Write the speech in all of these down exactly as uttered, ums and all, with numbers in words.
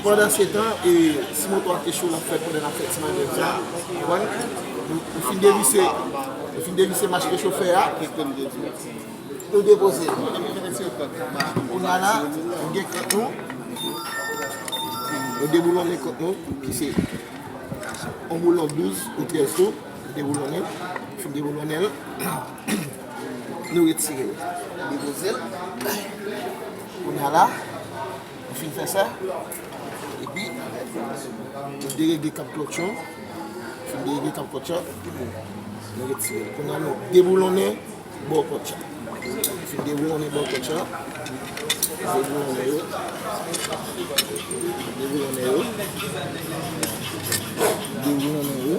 Pandan se tan, e, si moto a te cho, l ap fè pandan n ap fè ti manèv sa, konprann? Nou, nou fin devise, nou fin devise mach rechofè a, nou depoze. Kounye a la, nou gen kòt nou, nou deboulonnen kòt nou, ki se yon boulon douz ou trèz tou, nou deboulonnen, fin deboulonnen l, nou retire l, depoze l. Kounye a la, nou fin fè sa, epi nou deregle kab klòtch yo, fin deregle kab klòtch yo, nou retire l. Kounye a nou deboulonnen bò klòtch la. Fin deboulonnen bò klòtch la, deboulonnen yo, deboulonnen yo, deboulonnen yo,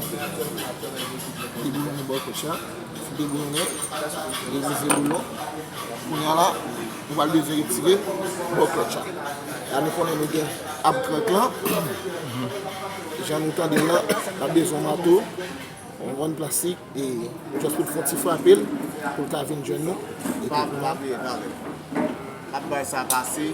deboulonnen bò klòtch la. Deboulonnen, depoze boulon. Kounye a la, nou pral bezwen retire bò klòtch la. La nou konnen nou gen ab krak lan. Jan nou tande l lan, n ap bezwen mato, yon bann plastik, e just pou l fè yon ti frape l, pou l ka vin jwenn nou. Epi pa, pa bliye, pa bliye. N ap bay sa pase.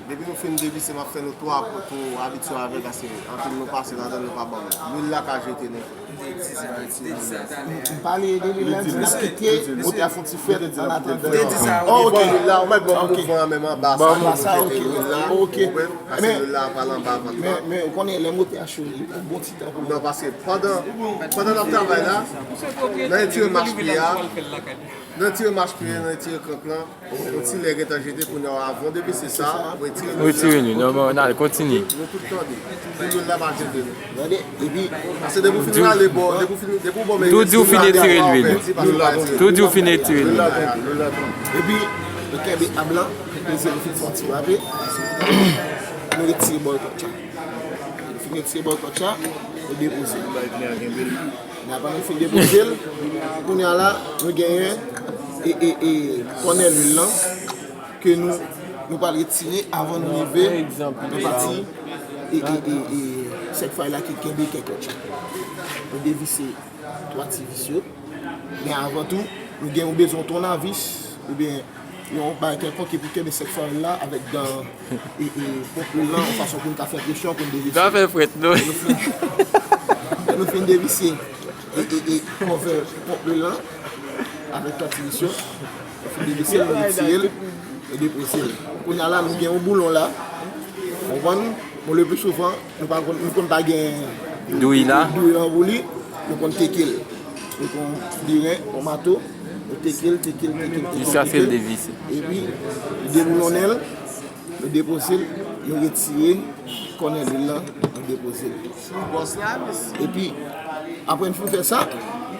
Depi nou fin devise, m ap fè nou twa pou, pou abitye avè l, paske anpil nou pase ladan l, nou pa ban l. Lwil la ka jete nou. M pale de lwil la, di n ap kite motè a fè yon ti fwèt an atandan. Oh, ok. Lwil la, ou mèt ban m mouvman an menm anba sa, anba sa, ok. Ok. Paske lwil la pral anba vant lan. Men, men ou konnen lè motè a cho, li pran bon ti tan pou... Non, paske pandan, pandan n ap travay la, nan retire mach pye a, nan retire mach pye, nan retire krak lan, yon ti lè gentan jete kounye a, avan w devise sa, retire lwil la. Retire lwil, non, bon, n al kontinye. Nou tout tande. Pou lwil la pa jete nou. Gade, epi, paske depi w fin rale bò, depi w fin, depi w bò men... Tou di w fin retire lwil. Tou di w fin retire lwil. Epi, nou kenbe ab lan, nou fin fè yon ti frape, nou retire bò klòtch la. Nou fin retire bò klòtch la, nou depoze. N ap fin depoze l. Kounye a la, nou genyen e, e, e, kònè lwil lan ke nou, nou pral retire avan nou rive nan pati e, e, e, e, sèk fay la ki kenbe kè klòtch la. Nou devise twa ti vis yo. Men avan tou, nou gen, nou bezwen yon tounavis oubyen yon bagay kèlkonk ki pou kenbe sèk fay la avèk dan e, e, ponp lwil lan, yon fason pou n ka fè presyon, pou n devise. Sa fè frèt, non? Lè nou fin, lè nou fin devise e, e, e, kòvè ponp lwil lan avèk twa ti vis yo, nou fin devise l, nou retire l, nou depoze l. Kounye a la, nou gen yon boulon la. Ou konprann? Bon, le pli souvan, nou pa konn, nou konn pa gen dwouy la, dwouy lan pou li, nou konn teke l. Nou pran biren, yon mato, nou teke l, teke l, teke l, teke l, jiskaske l devise. Epi, nou deboulonnen l, nou depoze l, nou retire kònè lwil lan, nou depoze l. Epi, apre n fin fè sa,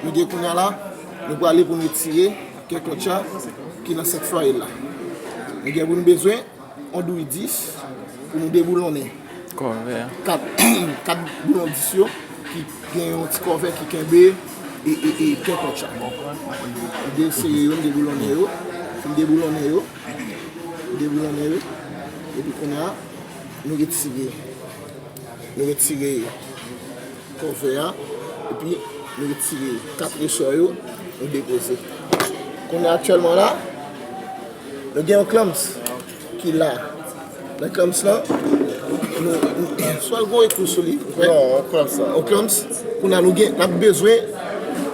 nou gen kounye a la, nou prale pou n retire kè klòtch la ki nan sèk fay la. Nou gen pou nou bezwen yon dwouy dis pou nou deboulonnen. Kòvè a. Kat, kat boulon dis yo ki gen yon ti kòvè ki kenbe e, e, e, kè klòtch la. Nou desere yo, nou deboulonnen yo. Fin deboulonnen yo. Deboulonnen yo. Epi kounye a, nou retire. Nou retire kòvè a, epi nou retire kat resò yo, nou depoze. Kounye a aktyèlman la, nou gen yon clamps ki la. Nan clamps lan, nou, nou, swa l gen yon ekou sou li, ou kwè? Non, yon clamps la. Yon clamps, kounye a nou gen, n ap bezwen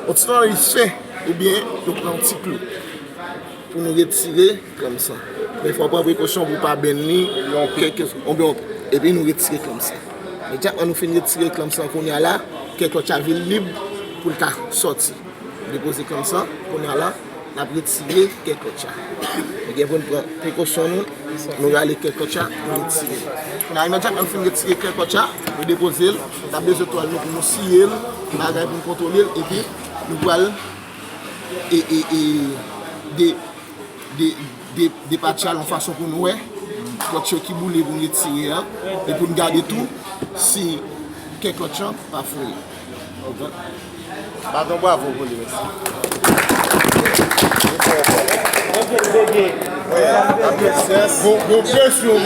yon ti tounavis fen, oubyen nou pran yon ti klou pou nou retire clamps lan. Men fò w pran prekosyon pou w pa benn li, kèlke, oubyen, epi nou retire clamps lan. Men djak lè nou fin retire clamps lan kounye a la, kè klòtch la vin lib pou l ka sòti. Depoze clamps lan, kounye a la, n ap retire kè klòtch la. Nou gen pou n pran prekosyon nou, nou rale kè klòtch la, nou retire l. Kounye a, imedyatman nou fin retire kè klòtch la, nou depoze l, n ap bezwen twal nou pou nou siye l, bagay pou n kontwole l, epi nou pral e, e, e, de, de, de, depatcha l yon fason pou n wè klòtch yo ki boule pou n retire a, e pou n gade tou si kè klòtch lan pa fouye. Bat yon bravo pou li, mesye. Bon, bon presyon,